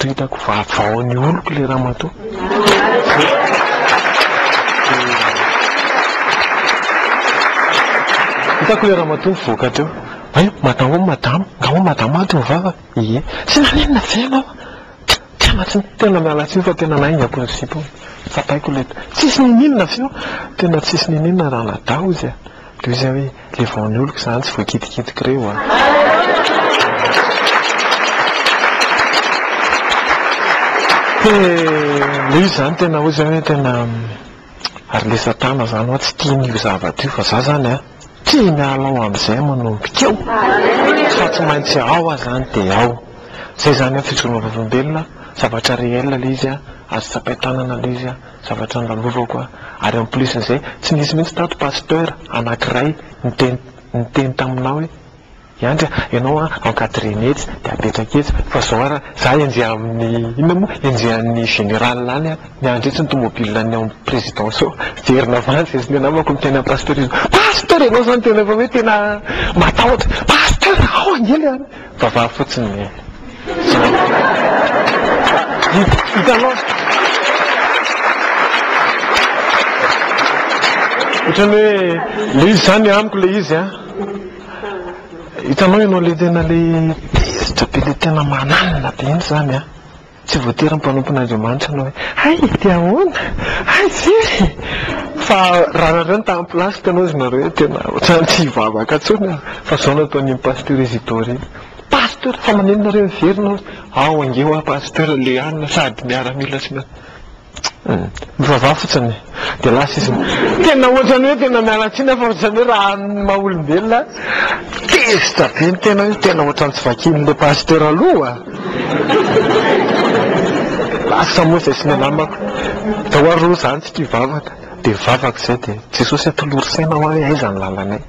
ramatoa hitako vavao ny oloko le ramatoa. Hitako le ramatoa mivoaka teo. Hay, madama hono madama, nga hono madama ato mivavaka? Ie. Tsy naninona ve ianao? Tena tsy, tena miala tsiny fa tena naingako ny sipa. Tsapaiko le, tsisy niniana avy eo. Tena tsisy niniana ranadahy hozy a. Dia hoy izy hoe, le vao ny oloko izany tsy voakitikitika ireo a. Dia le izy izany tena hoy izy hoe tena, ary le satana izany hoa tsy tiany io zavatra io fa za izany a, tsy miala ao amin'izay manomboka eo fa tsy maintsy ao aho izany dia ao. Zay izany an fijoroana vavolombelona, zavatra réel le izy an, azo tsapain-tanana le izy an, zavatra nolalovako an, ary en plus n'izay tsy nisy mihitsy tato pasteur anakiray niteny niteny taminao hoe i Andry a, ianao an encadrer-ny etsy dia apetraka etsy fa zao ara za enjehan'ny inona moa enjehan'ny général any an, miandry etsy ny tomobile ny ao amin'ny présidence ao, miverina avy any zay sy ny namako miteny amin'ny pasteur izy, pasteur ianao zany tena efa hoe tena matahotra, pasteur ao ange le an. Vavaha fotsiny e. Hitanao? Ohatran'ny hoe le izy zany amiko le izy an. Hitanao ianao le tena le tezitra be le tena mananina be iny zany an. Tsy voatery mpanompon'Andriamanitra ianao hoe hay dia ahoana? Hay ve? Fa raha nareo no tamin'ny place tena ozy nareo hoe tena ohatran'ny tsy hivavaka intsony aho. Fa zao nataon'iny pasteur Isidore iny. Pasteur fa maninona nareo miverina ozy? Ao ange hoa pasteur le anona sady miaramila sy Mivavaha fotsiny dia lasa izy. Tena ohatran'ny hoe tena miala tsiny aho fa ohatran'ny hoe raha amin'ny maha olombelona tezitra be ny tena hoe tena ohatran'ny tsy vakian'ilay pasteur aloha. Lasa moa izay sy ny namako. Zao ary aloha izany tsy tia vavaka. Dia mivavaka izay dia Jesosy atolory saina ho ahy hoe aiza ny lalanay.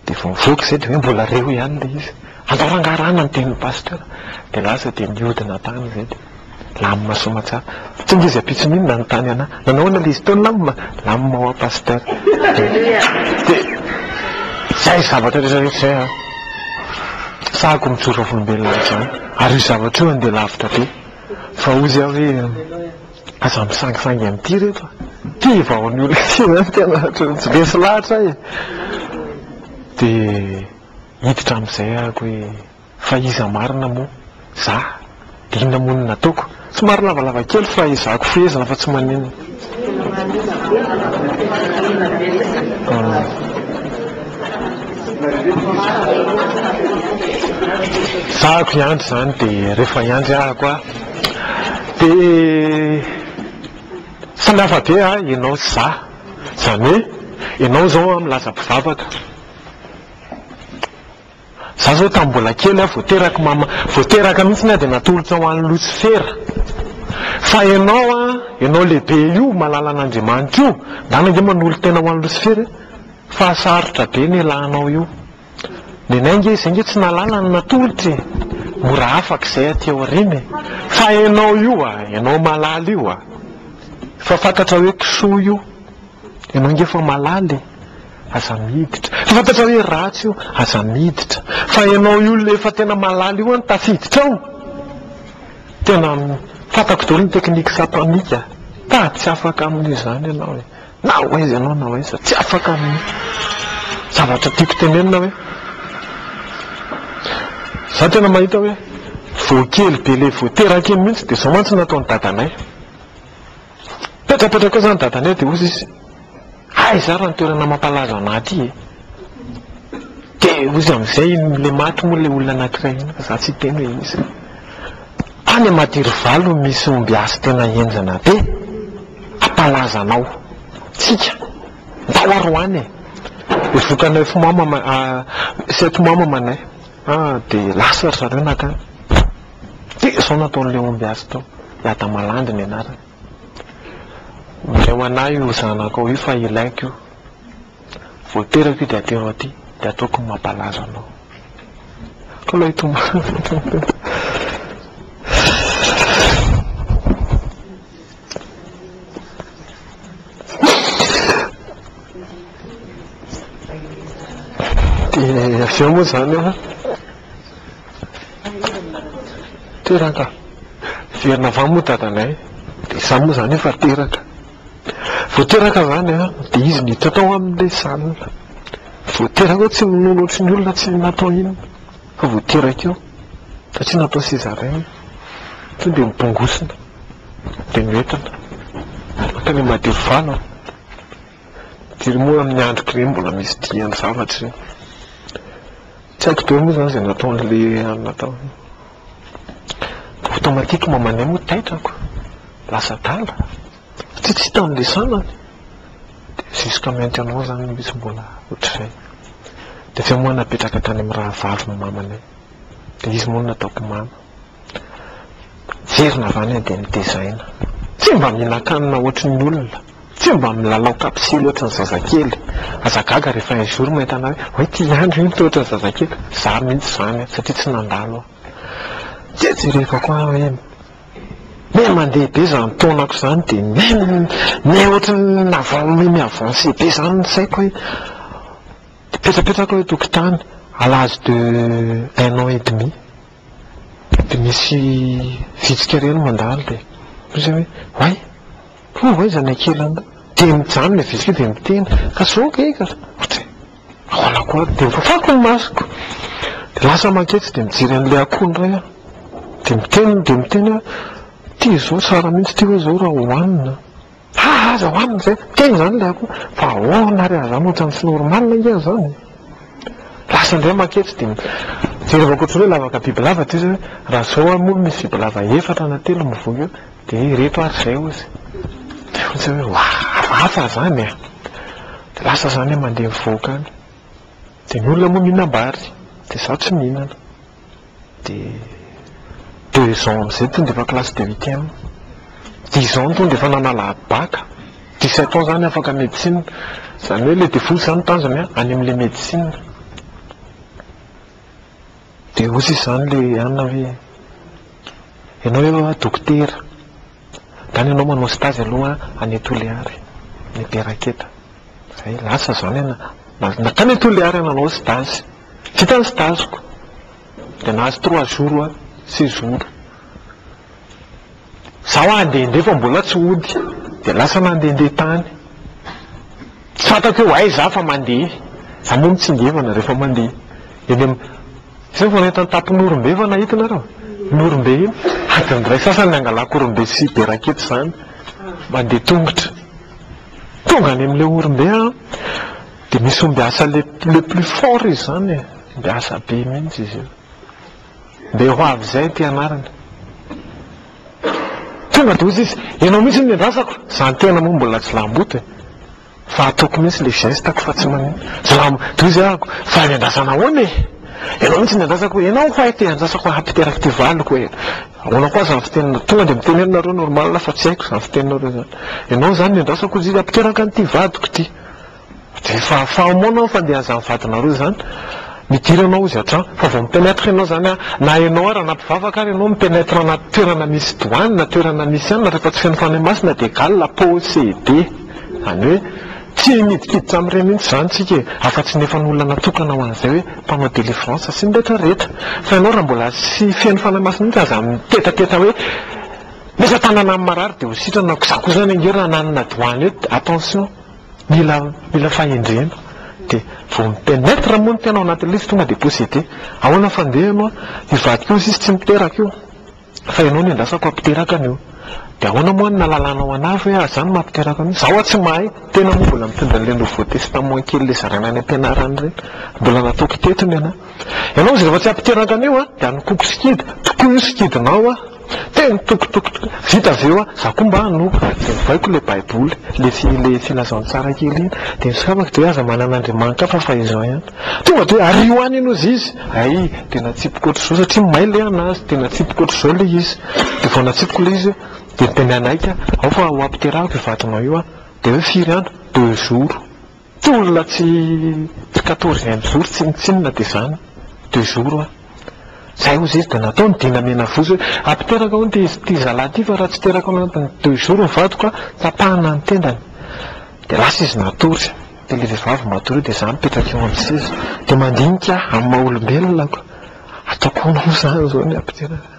Dia vao nivoaka izay dia hoe mbola reo ihany ilay izy. Andao rangahy rana ny tenin'ny pasteur. Dia lasa dia nihodina tany izay dia lamina soamatsara. Tonga izy ampitson'iny nanontany anah. Nanao ahoana ilay izy teo ny lamina? Lamina hoa pasteur. Dia izay zavatra rehetra rehetra izay an. Sahako mijoro vavolombelona amin'izany. Ary io zavatra io andeha lavitra be. Fa hozy aho hoe aza misangisangy amin'ity reto a! Ity vao ny olona ity zany tena tsy resy lahatra aho e! Dia hiditra amin'izay ahako hoe fa iza marina moa za? Dia inona moa no nataoko? Somary lavalava kely fa ezahako fehezina fa tsy maninona. Zahako hiandry izany dia rehefa hiandry ahako aho dia samy hafa be a ianao sy za, izany hoe ianao izao milaza mpivavaka, Za zao tamin'ny mbola kely aho vao teraka mama vao teraka mihitsy aho dia natolotra ho an'i Losifera. Fa ianao an, ianao lehibe io malala an'Andriamanitra io, ndana ange manolo-tena ho an'i Losifera e. Fa sarotra be ny elanao io. Nenay ange izay ange tsy nahalala ny natolotra e. Mora afaka izay aty aoriana e. Fa ianao io a, ianao malala io a. Efa fantatra hoe kisoa io. Ianao ange efa malala e. Aza miditra. Efa fantatra hoe ratsy io, aza miditra. Fa ianao io le efa tena malala io an tafiditra ao. Tena fantako daholo ny technique satanique. Ta tsy afaka amin'izany ianao e. Na ho aiza ianao na ho aiza, tsy afaka amin'io. Zavatra tiako tenenina hoe, za tena mahita hoe vao kely be le vao teraka iny mihitsy dia izao mantsy no nataon'i dadanay. Mipetrapetraka eo izany dadanay dia hozy izy, aiza ary ny toerana mampalaza anah aty e? Dia hozy amin'izay iny le maty moa le olona anankiray iny fa za tsy hiteny hoe iza. Any Madirovalo misy ombiasy tena henjana be, hampalaza anao. Tsika, ndao ary ho any e! Dia voka neuf mois mama, sept mois mamanay, ah dia lasa ry zareo nankany. Dia izao nataon'ilay ombiasy tao, i Adamalandy ny anarany. Omeo anah io zanakao io fa ilaiko io. Vao teraka io dia atero aty, dia ataoko ny mampalaza anao. Ka ilay tomany. Dia avy eo moa izany an. Teraka. Niverina avy any moa dadanay, dia izaho moa izany efa teraka. Vao teraka izany an, dia izy niditra tao amin'ilay salle. Vao teraka eo tsy minono ohatry ny olona tsy natao inona, fa vao teraka eo, satria natao césarienne, tonga dia nibongosina, dia noentina nankany Madirovalo an. Dia moa amin'ny androko ireny mbola misy dian'ny zavatra ireny. Tsy haiko daholo moa izany izay nataon'ilay anona tao. Automatique mamanay moa taitra ko. Lasa adala. Satria tsy hitany ilay zanany. Dia jusqu'à maintenant izany izy mbola ohatr'izay. Dia avy eo moa napetraka tany amin'ny rahavavy ny mamanay. Dia izy moa no nataoko mama. Miverina avy any dia nitezaina. Tsy mba mihinan-kanina ohatry ny olona. Tsy mba milalao kapsily ohatry ny zazakely. Aza gaga rehefa un jour mahita anah hoe, oay ty Andry io toa ohatry ny zazakely. Za mihitsy izany satria tsy nandalo aho. Dia jerevako aho hoe, miha mandeha be izany taonako izany dia miha miha ohatry ny miha mi-avancer be izany ny saiko hoe, mipetrapetraka aho eo an-tokotany à l'âge de un an et demi. Dia misy vitsika ireny mandalo dia hoy izy hoe, oay! Hoy hoy izany kely an! Dia mijanona ilay vitsika dia miteny, ka zao ange ka! Ohatry ahoana koa ary? Dia nofafako ny masoko. Dia lasa manketsy dia mijery an'ilay akoho indray aho. Dia miteny dia miteny aho, ity izao tsara mihitsy ity hoe izao raha hohanina. Ha aza hohanina izay! Miteny izany ilay akoho, fa ahoana ary aza ohatran'ny tsy normal ange izany e! Lasa indray manketsy dia jerevako ohatran'ny hoe lavaka bibilava ity izy hoe raha izao ary moa misy bibilava efatra na telo mivoaka eo dia ireto ary izay hozy. Dia hoy izy hoe hafahafa izany e! Dia lasa izany aho mandeha mivoaka any. Dia ny olona moa mihinam-bary, dia izaho tsy mihinana. Dia deux ans amin'izay tonga dia efa classe de huitième. Dix ans tonga dia efa nanala bac. Dix-sept ans izany afaka médecine. Izany hoe ilay devoly izany tanjony an, any amin'ilay médecine. Dia hoy izy izany ilay anona hoe, ianao eo dokotera, ndany ianao manao stage aloha any Toliary, any Beraketa. Zay, lasa izany aho, nankany Toliary aho nanao stage. Vita ny stage-ko. Dia nahazo trois jours aho, séjour. Zaho handehandeha fa mbola tsy hody. Dia lasa nandehandeha tany. Tsy fantako hoe ho aiza aho fa mandeha. Za moa mitsingevana rehefa mandeha. Eny amin'ny, zay vao nahita ny tampon'Orombe va nahita nareo? Ny Orombe iny. Adiny iray sasany nangalako Orombe sy Beraketa izany. Mandeha tongotra. Tonga any amin'ilay Orombe aho. Dia misy ombiasa le le plus fort izy izany e, ombiasa be mihitsy izy io. Ndeha ho avy izay ity anarany. Tonga dia hozy izy, ianao mihitsy no niandrasako. Za tena moa mbola tsy lamboto e. Fa ataoko mihitsy le geste-ko fa tsy maninona. Tsy lambo, dia hozy ahako, fa niandrasana ahoana e? Ianao mihitsy no niandrasako, ianao ho'a ity andrasako hampiteraka ity valiko e. Ahoana koa izany fitenina, tonga dia miteny eny nareo normal fa tsy haiko izany fiteninareo izany. Ianao izany niandrasako hozy izy hampiteraka an'ity vadiko ity. Dia efa fahamoana ny fandehan'izany vadinareo izany, midira ianao hozy hatrany, fa vao mi-pénètre ianao izany an, na ianao ary na mpivavaka ary ianao mi-pénètre anaty toerana misy douane na toerana misy anona rehefa tsy feno Fanahy Masina dia égal possédé, izany hoe tsy midikiditra amin'ireny mihitsy izany tsika e, afa-tsy ny efa ny olona natokana ho an'izay hoe mpanao délivrance sy ny rehetra rehetra, fa ianao raha mbola tsy feno Fanahy Masina mihitsy aza mitetateta hoe metra-tanana amin'ny marary dia ho sitrana, za koa izany ange raha nanana douane eo, attention. Mila mila fahendrena dia vao mi-pénètre moa ny tena ao anatin'ilay izy tonga dia possédé. Ahoana fandehany hoa? Hivadika eo izy tsy miteraka io fa ianao no iandrasako hampiteraka an'io. Dia ahoana moa ny nahalalanao an'ahy hoe ah za no mampiteraka an'io? Za hoa tsy mahay, tena moa mbola mitondra an'ilay nouveau testament kely ilay zaraina any am-pianarana ireny. Mbola nataoko teto ny an'ahy. Ianao izy rehefa tsy hampiteraka an'io an, dia hanokoko sikidy, tokoa io sikidinao an. Teny toko toko toko. Vita avy eo aho, za koa mba hanoka. Dia novaiko ilay baiboly, ilay fi ilay filazantsara kely iny. Dia nosokafako dia hoe aza manana andriamani-kafa fa izao ihany. Tonga dia hoe ario any iny hozy izy. Hay, dia natsipiko ohatr'izao satria may ilay anazy, dia natsipiko ohatr'izao ilay izy. Dia vao natsipiko ilay izy, dia dia nanaiky aho, ao fa ho ampiterahako io vadinao io aho. Dia hoe firy andro? Deux jours. Tsy olona tsy tsy quatorzième jour tsinontsinona dia izany deux jours hoa. Zay hozy izy dia natao ny dina mena vozo hoe ampiteraka hono ity ity zalahy ity fa raha tsy teraka ao anatin'ny deux jours ny vadiko a tapahana ny tendany. Dia lasa izy natory. Dia ilay vehivavy matory io dia izaho mipetraka eo amin'ny seza. Dia mandinika aho amin'ny maha olombelona ko. Ataoko ahoana moa izany izao ny hampiteraka.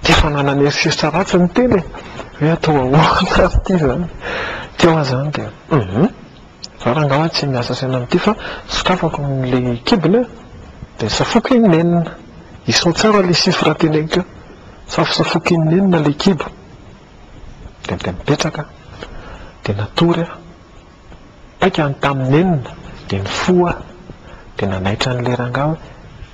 Dia efa nanana eritreritra ratsy ny tena e! Hoe atao ahoana ary ity izany? Teo aho izany dia hum! Za rangahy hoa tsy miasa saina amin'ity fa sokafako ilay kibony a! Dia safoiko in'enina. Isao tsara ilay chiffre teneniko eo. Safosafoiko in'enina ilay kibo. Dia dia mipetraka aho. Dia natory aho. Paika ny tamin'ny enina dia nifoha aho. Dia nanaitra an'ilay rangahy hoe,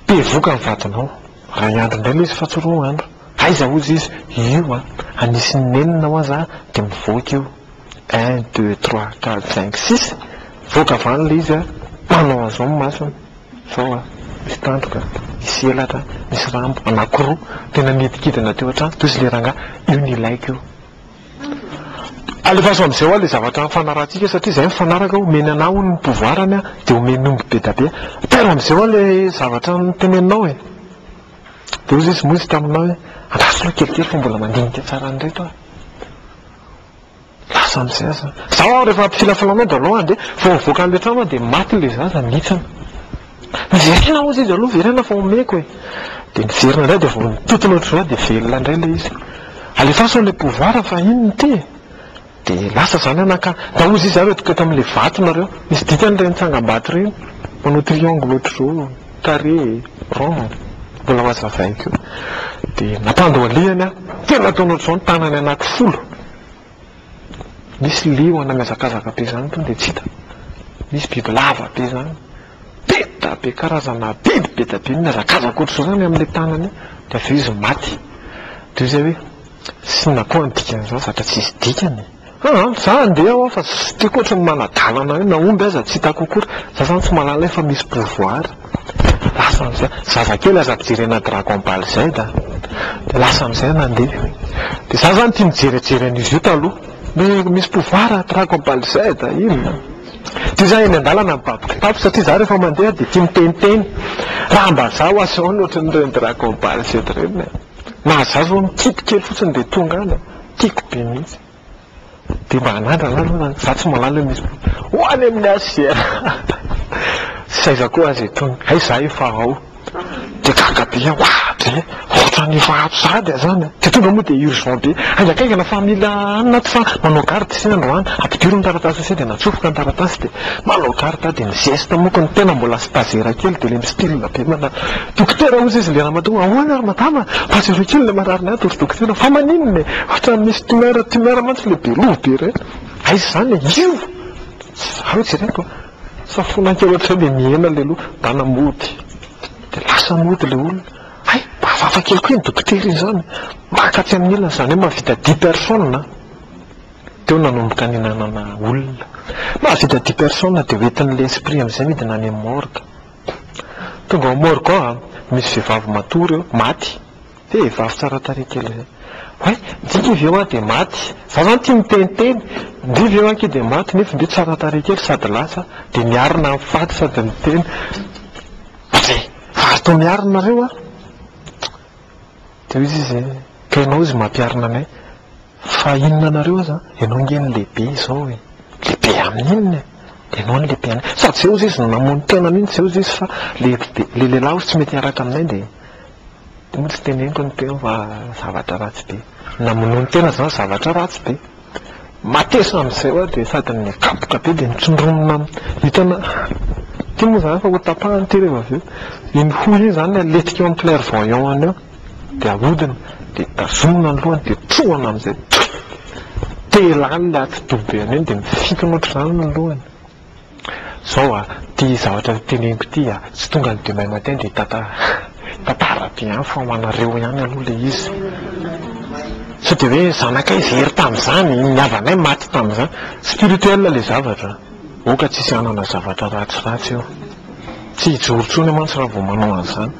bevoka ny vadinao. Iray andro indray ilay izy fa tsy roa andro. Aiza hozy izy? Io an! Anisin'ny enina hoa za dia mivoaka io. Un, deux, trois, quatre, cinq, six. Mivoaka avy any ilay izy an, manao an'izao ny masony. Izao an, misy tandroka, misy elatra, misy rambo anankiroa. Tena nihidikidina teo an-trano. Dia hozy ilay rangahy, io no ilaiko io. Alefaso amin'izay hoa ilay zavatra nifanarahantsika satria izay mifanaraka omeny anah hono ny pouvoir-ny dia omeny omby be da be. Atairo amin'izay hoa ilay zavatra noteneninao e. Dia hoy izy moa izy taminah hoe andraso aloha kelikely fa mbola mandinika tsara an'ireto aho. Lasa amin'izay aho izany. Izaho aho rehefa ampifilafilanao dia aleo handeha. Vao mivoaka an'ilay trano aho dia maty ilay zaza nihitsana. Miverena hozy izy aloha verena fa omeko e. Dia niverina indray dia vao nitotona ohatr'izao dia velona indray ilay izy. Alefaso ilay pouvoir fa inona ity e. Dia lasa izany aho naka, ndao hozy izy ary entiko eto amin'ilay vato nareo. Misy dikany ireny tsangambato ireny, manao triangle ohatr'izao, carré, rond, mbola ho hazavaiko eo. Dia nampandohalihany aho, tena ataony ohatr'izao ny tanany anaky folo. Misy liona mihazakazaka be izany tonga dia tsy hita. Misy bibilava be izany. Be da be karazana biby be da be mihazakazaka ohatr'izao izany amin'ilay tanana io. Dia avy eo izy maty. Dia hoy izahay hoe, tsy inona koa ny dikan'izany, zavatra tsisy dikany e. Aa, za handeha aho fa tsy tiako ohatry ny manadala anareo, na omby aza tsy hitako akory. Za izany tsy mahalala hoe fa misy pouvoir. Lasa amin'izay, zazakely aza ampijerena Dragon Ball Z a! Dia lasa amin'izay nandeha. Dia za zany tia mijerijery an'izy io taloha. Hoe misy pouvoir Dragon Ball Z, inona. Dia za eny an-dalana mibaby kitapo satria za rehefa mandeha dia tia miteniteny. Raha mba za ho asehony ohatran'ireny Dragon Ball Z ireny e. Na za zao mikipy kely fotsiny dia tonga any e. Tiako be mihitsy. Dia mba hanandrana aloha zany, za tsy mahalala hoe misy ho any amin'ny HCR. Tsy aiza koa aza itony, hay za efa ao. Dia gaga be aho, wa dia ohatran'ny efa ato sahady aho zany. Dia tonga moa dia urgent be, haingankaingana fa mila anona ato fa manao garde isika androany, ampidiro ny taratasy isika dia natsofoka ny taratasy dia manao garde aho dia mi-geste manko ny tena mbola stagiaire kely dia ilay mi-style be manao. Dokotera hozy izy ilay ramatoa, ahoana ry madama? Mba jereo kely ilay mararinay ato ry dokotera, fa maninona e? Ohatran'ny misy tumeur, tumeur mantsy ilay be loha be ireny. Aiza izany e? Io! Zaho jereko a! Safoina kely ohatr'izay dia mihena ilay loha, ndana mody. Dia lasa mody ilay olona. Hay, mba hafahafa kely koa iny dokotera iny izany. Maka atsy amin'ny ilany, izany hoe mahavita dix personnes an! Teo nanomboka nihinanana olona. Mahavita dix personnes dia hoentin'ilay esprit amin'izay midina any amin'ny morgue. Tonga ao morgue ao an, misy vehivavy matory eo, maty. Vehivavy tsara tarehy kely izay. Hay, ndry avy eo aho dia maty. Za zany tia miteniteny. Ndry avy eo aho akia dia maty nefa ndry tsara tarehy kely sady lasa dia miarina amin'ny faty sady miteny. Ndry, fa ary toa miarina nareo an? Dia hoy izy, ka ianao izy mampiarina anay. Fa inona anareo aza, ianao ange no lehibe izao e! Lehibe amin'ny inona e? Ianao no lehibe anay. Sady izay hozy izy no namono tena mihitsy izay hozy izy fa le le lehilahy hozy tsy mety hiaraka aminay dia dia moa tsy teneniko ny teny fa zavatra ratsy be. Namonoany tena izany zavatra ratsy be. Matesa amin'izay hoa dia sady nikapoka be dia nitsindronina hitana ity moa izany fa ho tapahana ity rehefa avy eo. Iny hoho iny izany aletika eo amin'ny clairvoyant any eo. Dia ahodina, dia tazomina ny lohany, dia trohana amin'izay. Te lany ilay atidoha be an'iny dia mifikina ohatr'izany ny lohany. Izao a, ity zavatra teneniko ity a, tsy tonga ny demain matin dia hitantara hitantara be ihany fa ho anareo ihany aloha ilay izy. Sao dia hoe zanakay very tamin'izany, ny havanay maty tamin'izany. Spirituel ilay zavatra. Aoka tsisy hanana zavatra ratsiratsy eo. Tsy hijoro intsony mantsy raha vao manao an'izany.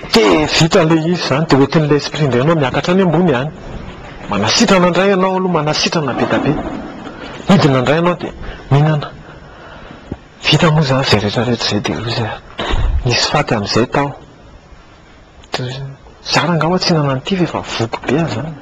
Dia vita ilay izy izany, dia hoentin'ilay esprit indray ianao miakatra any ambony any. Manasitrana indray ianao aloha, manasitrana be dia be. Midina indray ianao dia mihinana. Vita moa izany izay rehetra rehetra izay dia hoy izy, nisy faty amin'izay tao. Dia hoy izy, za rangahy ho'a tsy hihinana an'ity fa efa voky be aho izany.